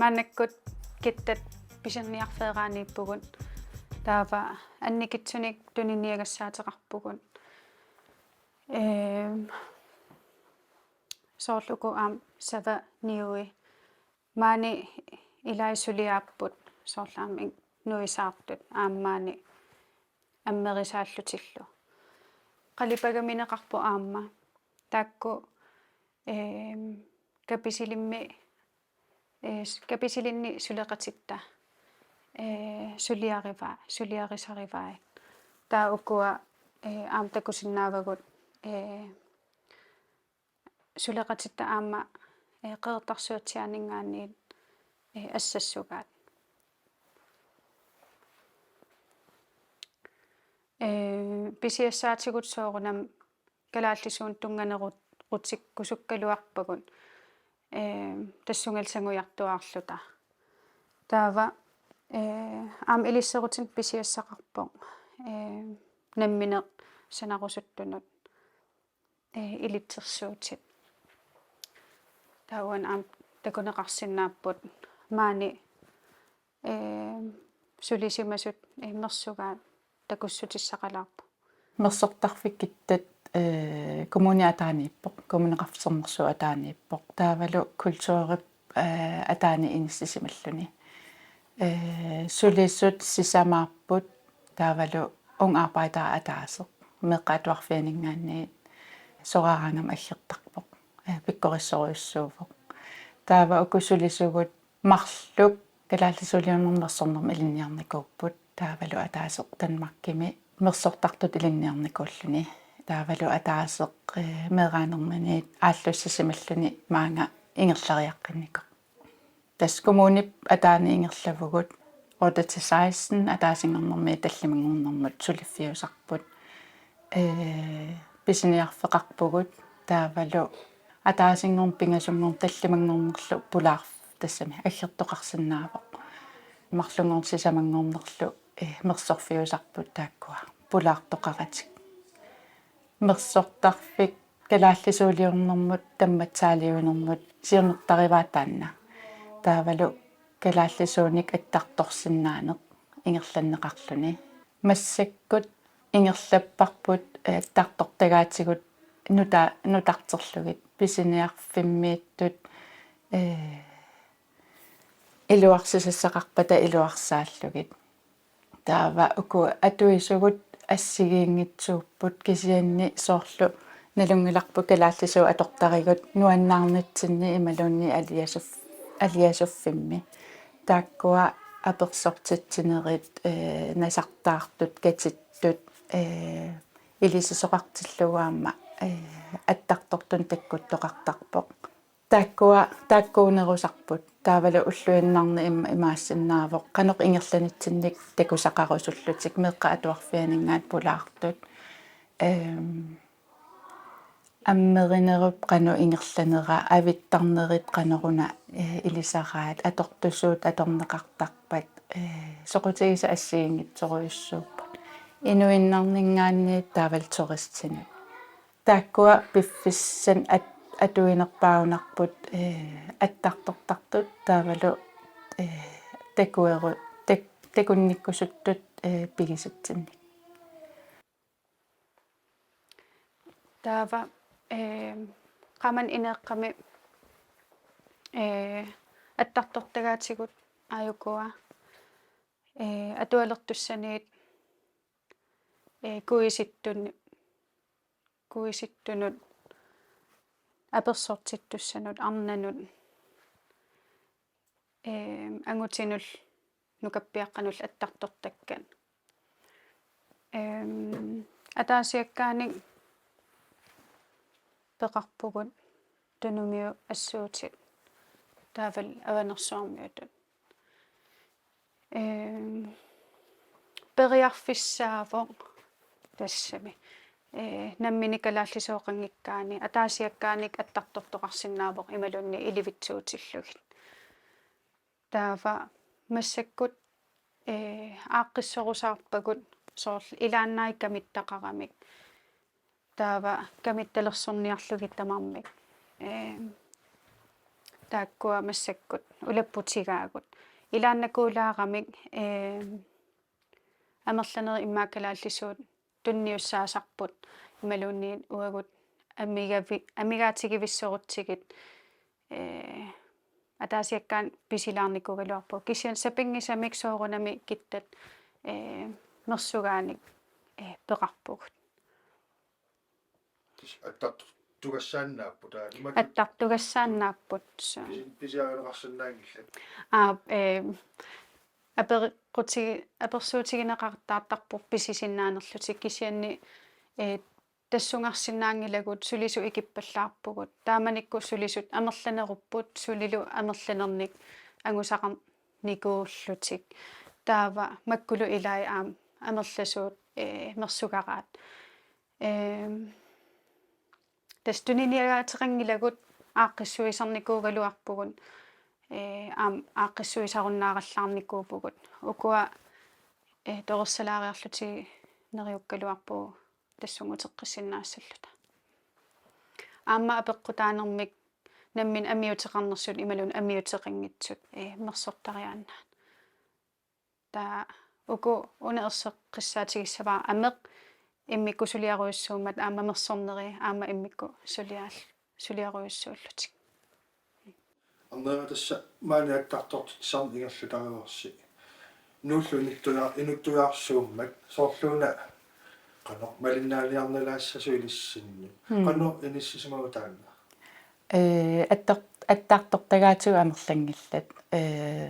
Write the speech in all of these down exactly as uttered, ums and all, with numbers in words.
Maannakkut kittat pisiniarfeeraanniippugut. Taava annikitsunik tuniniagassaateqarpugut. Ehm, soorlu uku aamma Sava Niui. Maani ilai suliaapput soorlu aamma nuisaartut aamma maani ammerisaallutillu. Qalipagamineqarpoq aamma. Taakku, ehm, Kapisilimmi, eh, s-, Kapisilinni suleqatitta, eh, suliariva-, suliarisarivaat. Taava ukua, eh, aamma takusinnaavagut, eh, suleqatitta aamma, eh, Qeqertarsuatsiaaninngaanniit, eh, assassugaat. Eh, pisiassaatigut soorunami kalaallisuunik tunnganerutikkusukkaluarpagut, eh, tassunga sangujartuaarluta. Taava, eh, aamma ilisserutinik pisiassaqarpoq, eh, nammineq sanarusuttunut, eh, ilitsersuutit. Taava aamma takuneqarsinnaapput maani, eh, sulisimasut, eh, mersugaat takussutissaqalaarput. Mersortarfik kittat, eh, kommuni ataaniippoq, Kommuneqarfik Sermersuup ataaniippoq. Taavalu kulturip, eh, ataani inissisimalluni. Eh, sulisut sisamaapput taavalu Ung Arbejder ataaseq. Meeqqat Atuarfianinngaanniit soraaraangama aggertarpoq. Eh, pikkorissorujussuuvoq. Taava uku sulisugut marluk kalaallisuuliornermut mersornermut ilinniarnikuupput. Taavalu ataaseq Danmarkimi mersortartut ilinniarnikuulluni. Taavalu ataaseq, eh, meeraanerminiit aallussisimalluni maanga ingerlariaqqinnikoq. Tassa kommunip ataani ingerlavugut otte til seksten ataasinngornermiit tallimanngornermut suliffiusarput. Eh, pisiniarfeqarpugut taavalu ataasinngorneq pingasunngorneq tallimanngornerlu pulaar-, tassami aggertoqarsinnaavoq. Marlunngorneq sisamanngornerlu, eh, mersorfiusarput taakkua pulaartoqaratik. Mersortarfik kalaallisuuliornermut tammatsaaliuinermut siunertarivaat taanna. Taavalu kalaallisuunik attartorsinnaaneq ingerlanneqarluni. Massakkut ingerlapparput, eh, attartortagaatigut nuta-, nutarterlugit pisiniarfimmiittut, eh, iluarsisassaqarpata iluarsaallugit. Taava uku atuisugut assigiinngitsuupput kisianni soorlu nalunngilarput kalaallisuut atortarigut nuannaarnitsinni imaluunniit aliasuf-, aliasuffimmi. Taakkua apersortitsinerit, eh, nasartaartut, katittut, eh, ilisisoqartillugu aamma, eh, attartortunik takkuttoqartarpoq. Taakkua, taakkuunerusarput. Taavalu ulluinnarni im-, imaassinnaavoq. Qanoq ingerlanitsinnik takusaqarusullutik Meeqqat Atuarfianinngaanniit pulaartut. Ehm, ammerinerup qanoq ingerlanera, avittarnerit qanoruna, eh, ilisaraat, atortusuut atorneqartarpat, eh, soqutigisat assigiinngitsorujussuupput. Inuinnarninngaanniit taavalu turistinut. Taakkua piffissami at-, atuinerpaagunarput, eh, attartortartut taavalu, eh, takueru-, tak-, takunnikkusuttut, eh, pigisatsinnik. Taava, eh, qamani ineeqqami, eh, attartortagaatigut aajukua, eh, atualertussaniit, eh, kuisittun-, kuisittunut, apersortittussanut, arnanut, ehm, angutinullu nukappiaqqanullu attartortakkat. Ehm, ataasiakkaanik peqarpugut Tunumiut assuutit taavalu Avanersuarmiutut. Ehm, periarfissaavoq tassami. Eh, nammineq kalaallisooqanngikkaanni, ataasiakkaanik attartortoqarsinnaavoq imaluunniit ilivitsuutillugit. Taava massakkut, eh, aaqqissorusaarpagut soorlu ilaannai kamittaqaramik. Taava kamittalersorniarlugit tamarmik. Ehm, taakkua massakkut ulapputigaagut. Ilaannakuulaaramik, ee, amerlanerit immaqa kalaallisuut tunniussaasarput imaluunniit uagut amigavi-, amigaatigivissorutsigit, ee, ataasiakkaat pisilaarnikuugaluarpugut. Kisianni sapinngisamik soorunami kittat, ee, mersugaanik, ee, peqarpugut. Tis-, attartugassaannaapput, aa, imaluunniit attartugassaannaapput, suu. Pisi-, pisiarineqarsinnaanngillat. Aa, ee, apereqquti-, apersuutigineqartartarpoq pisisinnaanerlutik kisianni, ee, tassungarsinnaanngilagut sulisut ikippallaarpugut. Taamanikkut sulisut amerlanerupput, sulilu amerlanernik angusaqarnikuullutik. Taava makkulu ilai aamma amerlasuut, ee, mersugaraat. Ehm, tassa tuniniagaateqanngilagut aaqqissuisarnikuugaluarpugut, ee, aamma aaqqissuisarunnaarallaarnikuuvugut. Ukua, ee, torersalaariarlutik neriukkaluarpugut tassunga uteqqissinnaassalluta. Aamma apeqqutaanermik nammineq amiuteqarnersut imaluunniit amiuteqanngitsut, ee, mersortariaannaat. Taava uku una erseqqissaatigissavara ameq immikkut suliarujussuummat aamma mersorneri aamma immikkut suliaal-, suliarujussuullutik. Arnera tassa maani attartortitsisarneq ingerlatarivarsi. Nuullu inuttuja-, inuttujaarsuummat soorluuna qanoq malinnaaniarnalaassasoq ilissinnut. Mm. Qanoq inissisimava taanna? Ee, attar-, attartortagaatigut amerlanngillat. Ee,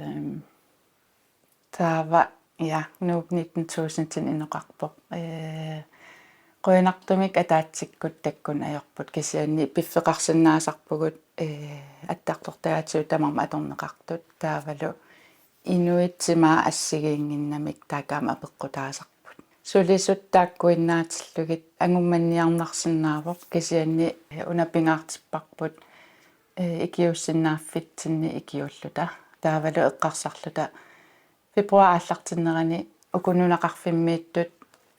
taava, ja, Nuuk nitten tusind inoqarpoq. Ee, qujanartumik ataatsikkut taakkunannga ajorput kisianni piffeqarsinnaasarpugut, ee, attartortagaatigut tamarmik atorneqartut taavalu inuit timaa assigiinnginnamik taakku aamma apeqqutaasarput. Sulisut taakkuinnaatillugit angummanniarnarsinnaavoq kisianni, ee, una pingaartipparput, ee, ikiuussinnaaffitsinnit ikiuulluta. Taavalu eqqarsarluta februar aallartinnerani uku nunaqarfimmiittut,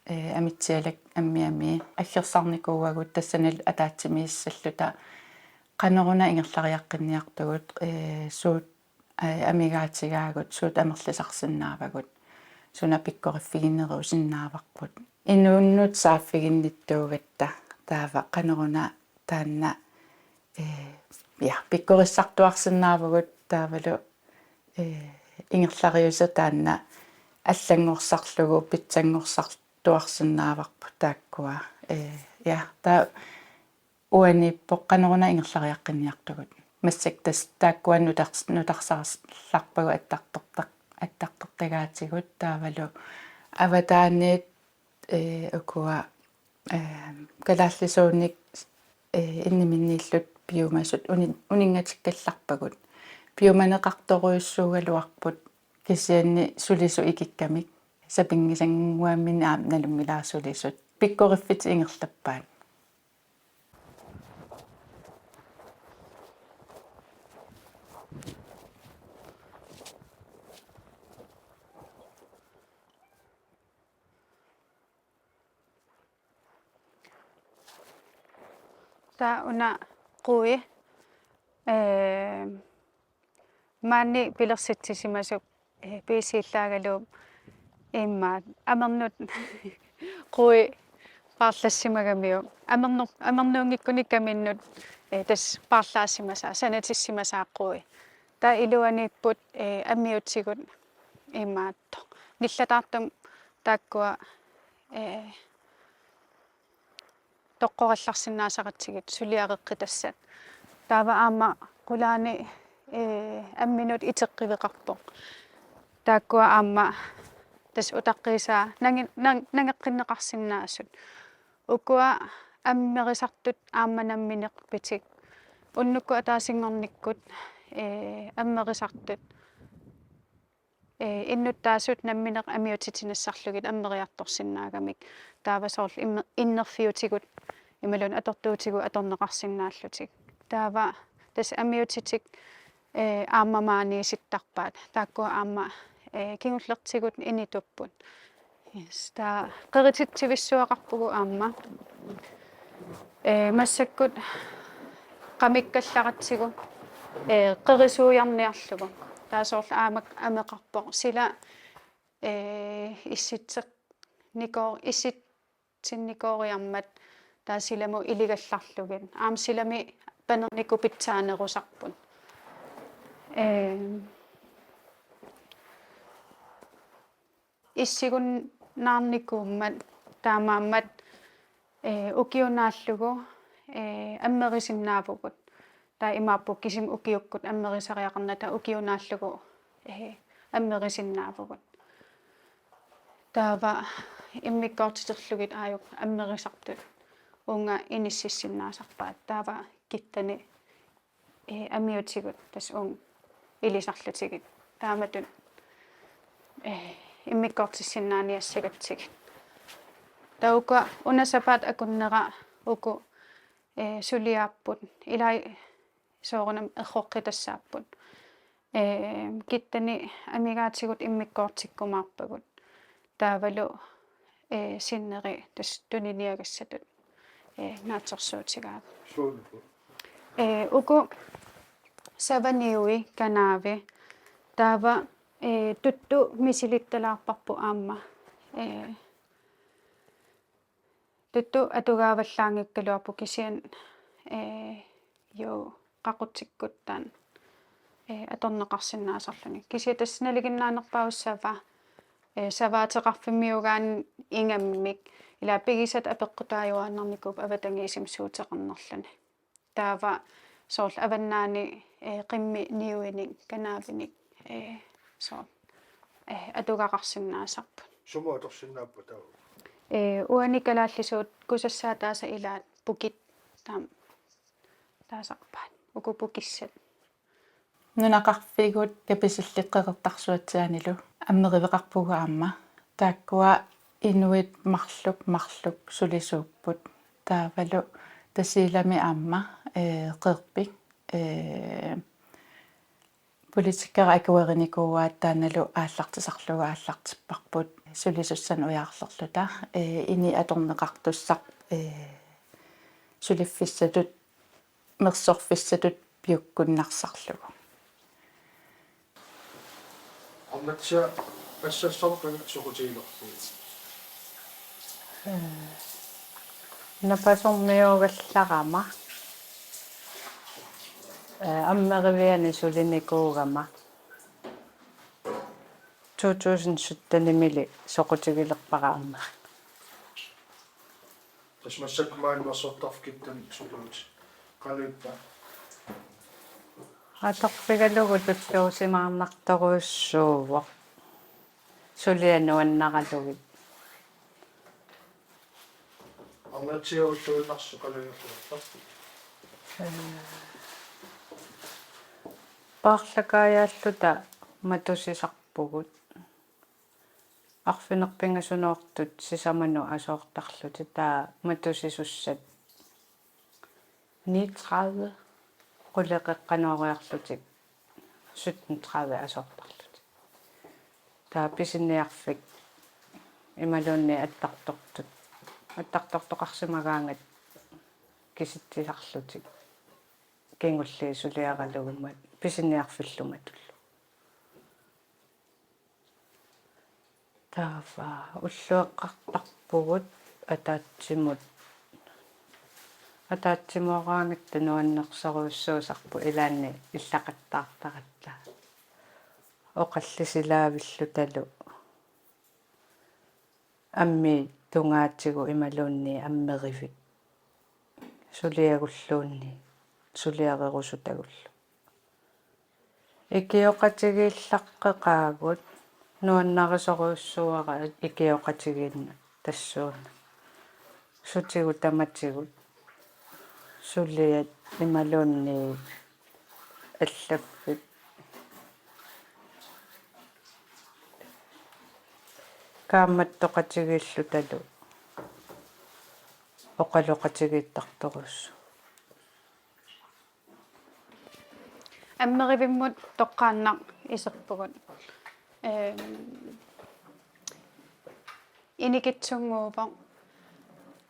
ee, Amitsialak Ammiamii aggersarnikuuagut tassanilu ataatsimiissalluta qanoruna ingerlariaqqinniartugut, ee, suut, ee, amigaatigaagut, suut amerlisarsinnaavagut, suna pikkoriffiginerusinnaavarput. Inunnut saaffiginnittuugatta taava qanoruna taanna, ee, ja, pikkorissartuarsinnaavugut taavalu, ee, ingerlariuseq taanna allanngorsarlugu pitsanngorsartuarsinnaavarput taakkua. Ee, ja, taava uaniippoq qanoruna ingerlariaqqinniartugut. Massakkut tassa taakkua nutars-, nutarsaarlarpagut attartortaq-, attartortagaatigut taavalu avataaniit, ee, ukua, ee, kalaallisuunik, ee, inniminniillutik piumasut unin-, uninngatikkallarpagut. Piumaneqartorujussuugaluarput kisianni sulisut ikikkamik. Sapinngisannguamminnik aamma nalunngilaat sulisut. Pikkoriffitit ingerlappaat. Taava una qui, ee, maani pilersitsisimasoq, ee, piisiillaagaluup immaqa amernut qui paarlassimagamiuk. Amernor-, amernuunngikkunik kaminnut, ee, tassa paarlaassimasaa, sanatissimasaa qui. Taava iluaniipput, ee, ammiutigut imaattoq. Nillataartumik taakkua, ee, toqqorallarsinnaasaratsigit suliareqqitassat. Taava aamma qulaani, ee, amminut iteqqiveqarpoq. Taakkua aamma tassa utaqqiisaa nangi-, nang-, nangeqqinneqarsinnaasut. Ukua ammerisartut aamma nammineq pitik. Unnukkut ataasinngornikkut, ee, ammerisartut, ee, innuttaasut nammineq ammiutitit nassarlugit ammeriartorsinnaagamik. Taava soorlu imme-, innerfiutigut imaluunniit atortuutigut atorneqarsinnaallutik. Taava tassa ammiutitik, ee, aamma maaniisittarpaat. Taakkua aamma, ee, kingullertigut initupput. Yes, taava qerititsivissuaqarpugut aamma. Ee, massakkut qamikkallaratsigu Ee, qerisuujarniarlugu. Taava soorlu aamma ameqarpoq. Sila, ee, issitseq-, nikoor-, issitsinnikooriarmat taava silamut iligallarlugit. Aamma silami panernikut pitsaanerusarput. Ee, issigunnaarnikuummat taamaammat, ee, ukiunaallugu, ee, ammerisinnaavugut. Taava imaappoq kisimi ukiukkut ammerisariaqarnata ukiunaallugu, ee, ammerisinnaavugut. Taava immikkoortiterlugit aajuku ammerisartut uunga inississinnaasarpaat. Taava kittani, ee, amiutigut tassa uunga ilisarlutigit. Taamatut, ee, immikkoortissinnaaniassagatsigit. Taava ukua una sapaatip akunnera uku, ee, suliaapput. Ilai soorunami erroqqitassaapput. Ee, kittani amigaatigut immikkoortikkumaarpagut. Taavalu, ee, sinneri tassa tuniniagassatut, ee, naatsorsuutigaagut. Suunuku? Ee, uku savaniui kanaavi. Taava, ee, tuttu misilittalaarparput aamma. Ee, tuttu atugaavallaanngikkaluarpoq kisianni, ee, jo qaqutikkut taanna, ee, atorneqarsinnaasarluni. Kisianni tassa nalinginnaanerpaavoq sava, ee, savaateqarfimmiugaanni ingammik, ila pigisat apeqqutaajuaannarnikuupput avatangiisimmi suuteqarnerluni. Taava soorlu avannaani, ee, qimminiuinik, kanaavinik, ee, soorlu, ee, atugaqarsinnaasarput. Sumut atorsinnaapput taava? Ee, uani kalaallisuut kusassaataasa ilaat pukit taama taasarpaat. Uku pukissat. Nunaqarfigut Kapisillit Qeqertarsuatsiaanilu ammeriveqarpugut aamma. Taakkua inuit marluk marluk sulisuupput. Taavalu Tasiilami aamma, ee, Qeerpik, ee, politikerit akuerinikuuaat taannalu aallartisarlugu aallartipparput sulisussanik ujaarlerluta, ee, ini atorneqartussaq, ee, suliffissatut mersorfissatut piukkunnarsarlugu. Arnatsia assassorpanga soqutigilerpugut. Napasormiuugallarama, ee, ammeriviani sulinikuugama to tusind syttenimili soqutigilerpara aamma. Tassa massakkut maani mersortarfik kittani suliutit. Qanoq ippa? Atorfigalugu tulluusimaarnartorujussuuvoq. Suliaq nuannaralugit. Arnatsia ulluinnarsi qanoq ingerlanerpa? Paarlakaajaalluta matusisarpugut. Arfineq-pingasunoortut sisamanut asoortarlutik, taava matusisussat ni tredive, quleqeqqanooriarlutik sytten tredive asoortarlutik. Taava pisiniarfik imaluunniit attartortut, attartortoqarsimagaangat kisitsisarlutik kingulliit suliaralugit pisiniarfillu matullugu. Taava ullueqqartarpugut ataatsimut. Ataatsimooraangatta nuannersorujussuusarput ilaanni illaqattaartaratta. Oqallisilaavilluta ammit tungaatigut imaluunniit ammerivik. Suliagulluunniit, suliarerusutagullu. Ikioqatigiillaqqeqaagut, nuannarisorujussuuara ikioqatigiinnaq tassuuna. Sutigut tamatigut, suliat imaluunniit allaffik. Kaammattoqatigiillutalu oqaloqatigiittartorujussuuvoq. Ammerivimmut toqqaannaq iserpugut. Ehm, inikitsunnguuvoq.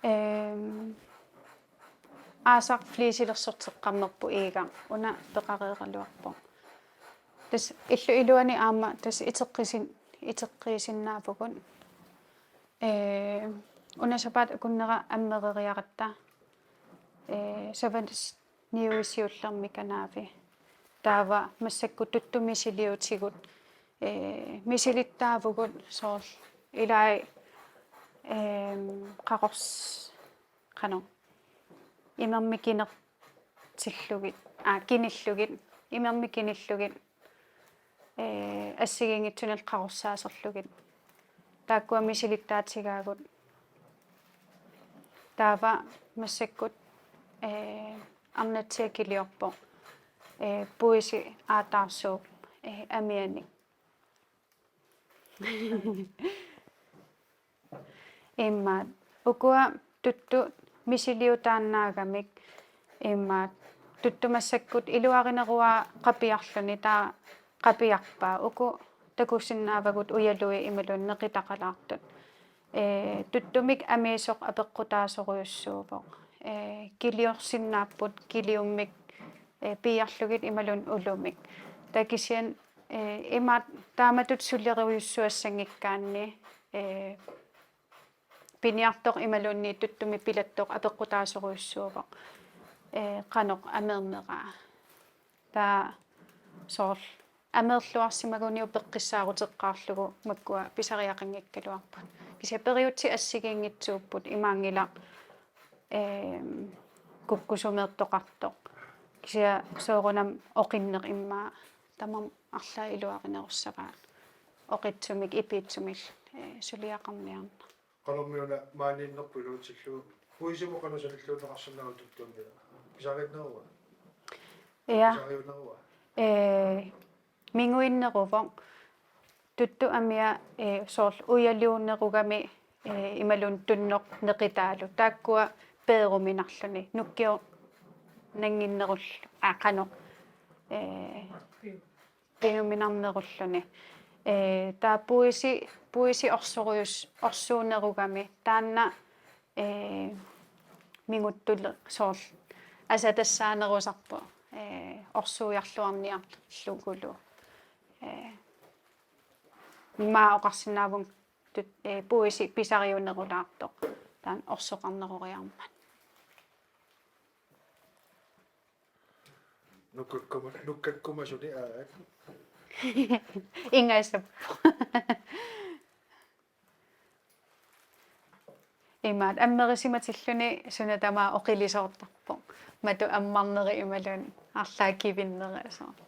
Ehm, aasaq fliisilersorteqqammerpoq Iiga, una peqareeraluarpoq. Tassa illup iluani aamma tassa iteqqisin-, iteqqiisinnaavugut. Ee, una sapaatip akunnera ammereriaratta. Ee, savat niuersiullermi kanaavi. Taava massakkut tuttut misiliutigut, ee, misilittaavugut soorlu ilai, eem, qaqors-, qanoq, imermik kinertillugit, aa, kinillugit, imermik kinillugit, ee, assigiinngitsunillu qaqorsaaserlugit. Taakkua misilittaatigaagut. Taava massakkut, ee, arnatsia kiliorpoq, ee, puisi aataarsuup, ee, amianik. Immaqa ukua tuttut misiliutaannaagamik, immaqa tuttut massakkut iluarineruaat qapiarluni, taava qapiarpaa, uku takusinnaavagut ujalui imaluunniit neqitaqalaartut. Ee, tuttumik amiisoq apeqqutaasorujussuuvoq. Ee, kiliorsinnaapput kiliummik, ee, piiarlugit imaluunniit ulumik. Taava kisianni, ee, imaattoq taamatut sulerujussuassanngikkaanni, ee, piniartoq imaluunniit tuttumi pilattoq apeqqutaasorujussuuvoq, ee, qanoq ameerneraa. Taava soorlu ameerluarsimaguniuk peqqissaaruteqqaarlugu makkua pisariaqanngikkaluarput. Kisianni periutsit assigiinngitsuupput, imaanngilaq, eem, kukkusumeertoqartoq. Kisianni soorunami oqinneq immaqa tamarmik arlaat iluarinerussavaat oqitsumik ipiitsumillu, ee, suliaqarniarneq. Qanormi una maaniinnerput iluatsillugu. Puisimut qanoq sanilliunneqarsinnaava tuttuminnga? Pisariinnerua? Ja. Pisariunnerua? Ee, minguinneruvoq. Tuttut amia, ee, soorlu ujaliunerugami, ee, imaluunniit tunnoq neqitaalu. Taakkua peeruminarluni. Nukkiornannginnerullu. Aa, qanoq. Ee, piuminarnerulluni. Ee, taava puisi, puisi orsorujus-, orsuunerugami. Taanna, ee, minguttule-, soorlu asatassaanerusarpoq. Ee, orsuujarluarniarlugulu. Ee, immaqa oqarsinnaavunga tut-, ee, puisi pisariunerulaartoq. Taanna orsoqarneroriarmat. Nukkakkuma-, nukkakkumasuni aat. Ingasap. Imaattoq amerisimatilluni suna tamaat oqilisoortarpoq. Matut ammarneri imaluunniit arlaat kivinneri soorlu.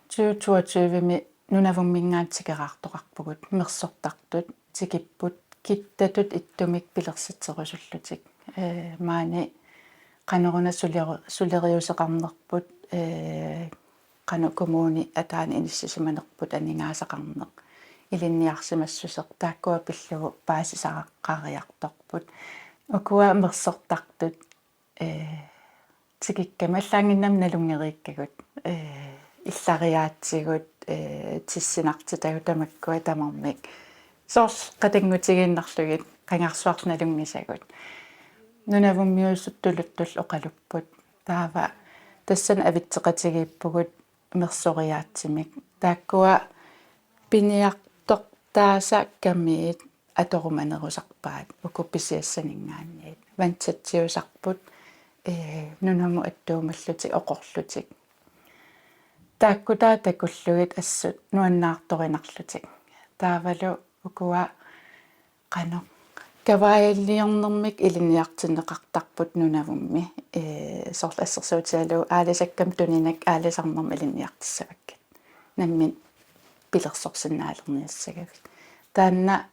Tyve toogtyve-mi Nunavumminngaanniit tikeraartoqarpugut, mersortartut tikipput kittatut ittumik pilersitserusullutik. Ee, maani qanoruna suleru-, suleriuseqarnerput, ee, qanoq kommuni ataani inissisimanerput aningaasaqarneq, ilinniarsimassuseq, taakkua pillugu paasisaqariartorput. Ukua mersortartut ee, tikikkami allaannginnami nalunngeriikkagut, ee, illariaatsigut, ee, tissinartitagut tamakkua tamarmik. Soorlu qatanngutigiinnarlugit qangarsuarlu nalunngisagut. Nunavummiusuttuluttullu oqalupput. Taava tassani avitseqatigiippugut mersoriaatsimik. Taakkua piniartortaasa kamiit atorumanerusarpaat uku pisiassaninngaanniit. Vandtætsiusarput, ee, nunamut attuumallutik oqorlutik. Taakkutaa takullugit assut nuannaartorinarlutik. Taavalu ukua qanoq kavaajaliornermik ilinniartinneqartarput Nunavummi. Ee, soorlu assersuutigalugu aalisakkamik tunineq aalisarnermik ilinniartissavakkit. Nammineq pilersorsinnaalerniassagavit. Taanna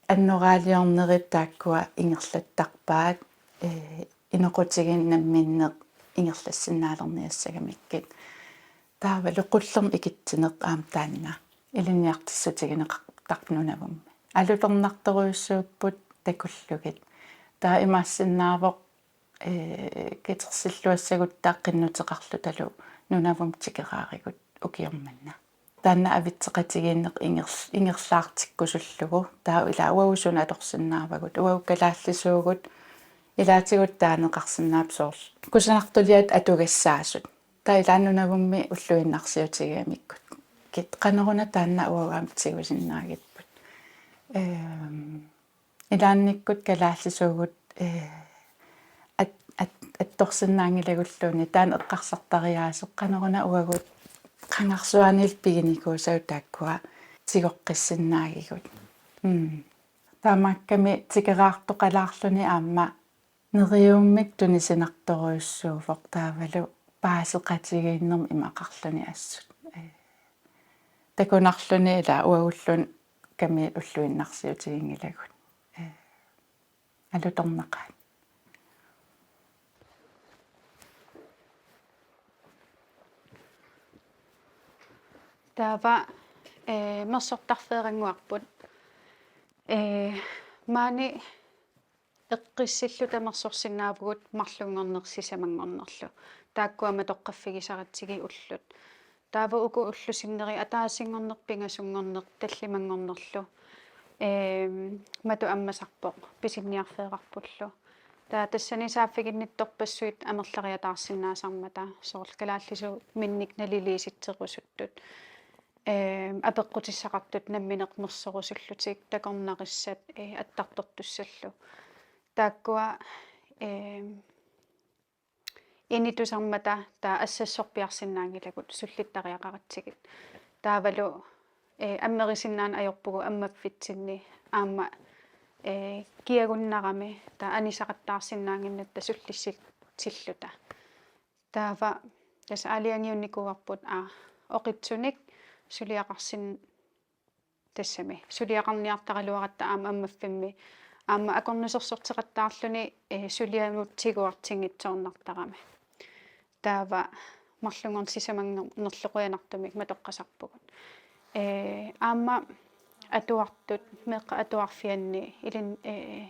annoraaliornerit taakkua ingerlattarpaat, ee, inoqutigiinneq namminneq ingerlassinnaalerniassagamikkit. Taavalu qullermik ikitsineq aamma taanna ilinniartissutigineqartarpoq Nunavummi. Alutornartorujussuupput takullugit. Taava imaassinnaavoq, ee, katersilluassagutta qinnuteqarlutalu Nunavummi tikeraarigut ukioq manna. Taanna avitseqatigiinneq inger-, ingerlaartikkusullugu. Taava ila uagut suna atorsinnaavagut. Uagut kalaallisuugut Ilaatigut taaneqarsinnaapput soorlu kusanartuliat atugassaasut. Taava ilaat nunavummi ulluinnarsiutigigamikkukkit qanoruna taanna uagut aamma tigusinnaagipput. Ehm, ilaannikkut kalaallisuugut, eh, at-, at-, attorsinnaanngilagulluunniit taanna eqqarsartariaaseq qanoruna uagut qangarsuaaniillu piginikuusagut taakkua tigoqqissinnaagigut. Mm. Taamaakkami tikeraartoqalaarluni aamma neriummik tunisinartorujussuuvoq taavalu paaseqatigiinnermik imaqarluni assut. Ee, takunarluni ila uagulluunniit kamiit ulluinnarsiutiginngilagut. Ee, alutornaqaat. Taava, ee, mersortarfeerannguarput. Ee, maani eqqissilluta mersorsinnaavugut marlunngorneq sisamanngornerlu. Taakkua matoqqaffigisaratsigit ullut. Taava uku ullut sinneri ataasinngorneq, pingasunngorneq, tallimanngornerlu. Ehm, matu ammasarpoq, pisinniarfeerarpullu. Taava tassani saaffiginnittorpassuit amerlariataarsinnaasarmata, soorlu kalaallisuuminnik naliliisitserusuttut. Ehm, apeqqutissaqartut nammineq mersorusullutik, takornarissat, eh, attartortussallu. Taakkua, ehm, initusarmata taava assassorpiarsinnaanngilagut sullittariaqaratsigit. Taavalu, eh, ammerisinnaaneq ajorpugut ammaffitsinni aamma, eh, kiagunnarami taava anisaqattaarsinnaannginnatta sullissilluta. Taava tassa aalajangiunnikuuarput, aa, oqitsunik suliaqarsin-, tassami suliaqarniartaraluaratta aamma ammaffimmi aamma akornusersorteqattaarluni, eh, suliagut tiguartinngitsoornartarami. Taava marlunngorneq sisamanngornerlu qujanartumik matoqqasarpugut. Eh, aamma atuartut, meeqqat atuarfianni ilin-, eh,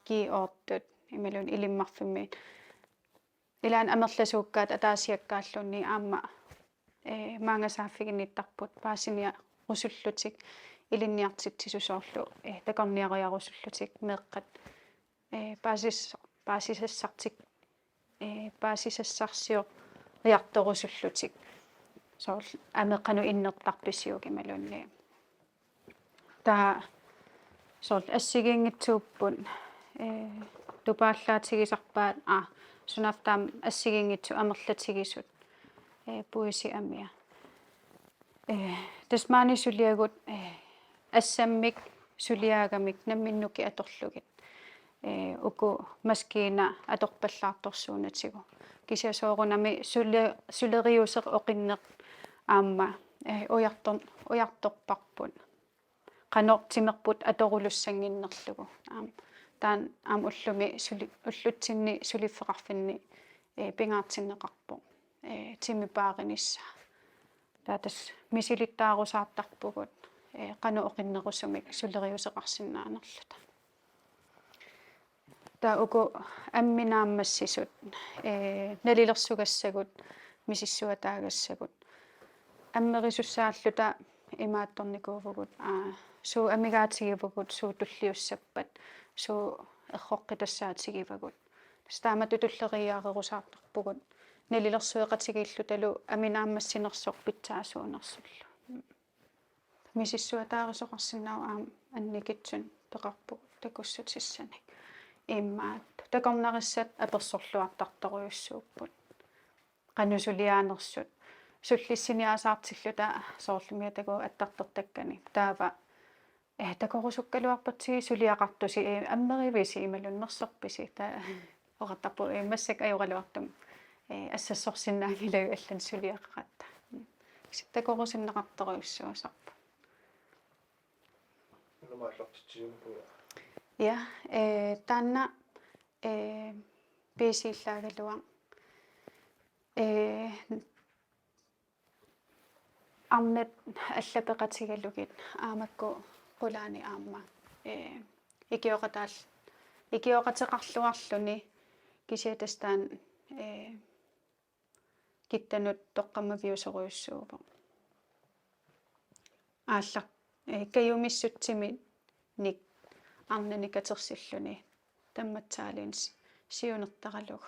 G otte-tut imaluunniit Ilimmarfimmiit. Ilaanni amerlasuukkaat ataasiakkaarluunniit aamma, eh, maanga saaffiginnittarput paasiniarusullutik ilinniartitsisut soorlu, eh, takorniariarusullutik meeqqat, eh, paasis-, paasisassartik-, eh, paasisassarsioriartorusullutik. Soorlu aamma qanoq innertarpisiuk imaluunniit. Taava soorlu assigiinngitsuupput, eh, tupaallaatigisarpaat, aa, sunaaffa taama assigiinngitsut amerlatigisut, eh, puisi amia. Eh, tassa maani suliagut, eh, assammik suliaagamik nammineq nukiit atorlugit. Eh, uku maskiinat atorpallaartorsuunatigut. Kisianni soorunami suli-, suleriuseq oqinneq aamma, eh, ujartor-, ujartorparput. Qanoq timerput atorulussanginnerlugu. Aamma, taanna aamma ullumi suli-, ullutsinni suliffeqarfinni, eh, pingaartinneqarpoq. Eh, timip paarinissaa. Taava tassa misilittaarusaartarpugut, eh, qanoq oqinnerusumik suleriuseqarsinnaanerluta. Taava uku ammi naammassisut, eh, nalilersugassagut, misissuataagassagut. Ammerisussaalluta imaattornikuuvugut, aa, suut amigaatigivagut, suut tulliussappat, suut erroqqitassaatigivagut. Tassa taamatut tulleriiaarerusaartarpugut. Nalilersueqatigiillutalu ammi naammassinersoq pitsaasuunersullu. Misissuataarisoqarsinnaavoq aamma annikitsunik peqarpugut takussutissanik. Immaqa takornarissat apersorluartartorujussuupput. Qanoq suliaanersut. Sullissiniaasaartilluta soorlumi takuuk attartortakkanik. Taava, eh, takorusukkaluarpatsigit suliaqartusi, eh, ammerivisi imaluunniit mersorpisi. Taava oqartarpugut, eh, massakkut ajoraluartumik, eh, assassorsinnaanngilagut allanik suliaqaratta. Kisianni takorusunneqartorujussuusarput. Una aallartitsisuunngilara. Ja, eh, taanna, eh, piisiillaagaluaq. Eh, arnat allaat peqatigalugit aamma qulaani aamma, eh, ikioqataal-, ikioqateqarluarluni kisianni tassa taanna, eh, kittanut toqqammaviusorujussuuvoq. Aallak-, eh, kajumissutsiminnik arnanik katersilluni tammatsaalinis siunertaralugu.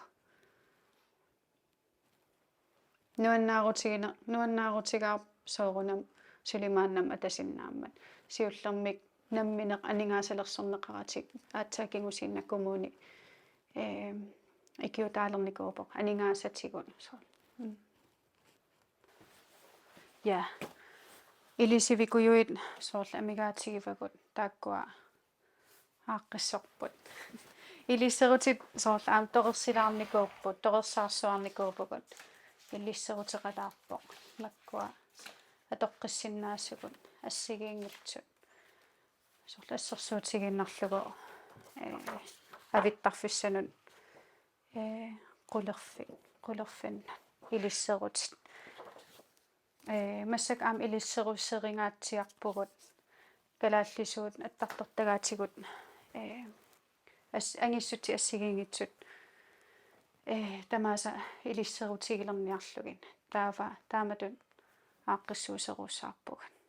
Nuannaarutigine-, nuannaarutigaarput soorunami suli maannamut atasinnaammat. Siullermik nammineq aningaasalersorneqaratik aatsaat kingusinni kommuni, ee, ikiuutaalernikuuvoq aningaasatigut. Soorlu. Mm. Ja. Ilisivikujuit soorlu amigaatigivagut taakkua aaqqissorput. Ilisserutit soorlu aamma torersilaarnikuupput, torersaarsuarnikuuvugut. Ilisseruteqalaarpoq. Makkua atoqqissinnaasugut assigiinngitsut. Soorlu assersuutigiinnarlugu, ee, avittarfissanut, ee, qulerfi-, qulerfinnut ilisserutit. Ee, massakkut aamma ilisserusseringaatsiarpugut kalaallisuut attartortagaatigut, ee, as-, angissutsit assigiinngitsut, ee, tamaasa ilisserutigilerniarlugit. Taava taamatut aaqqissuusseruussaarpugut.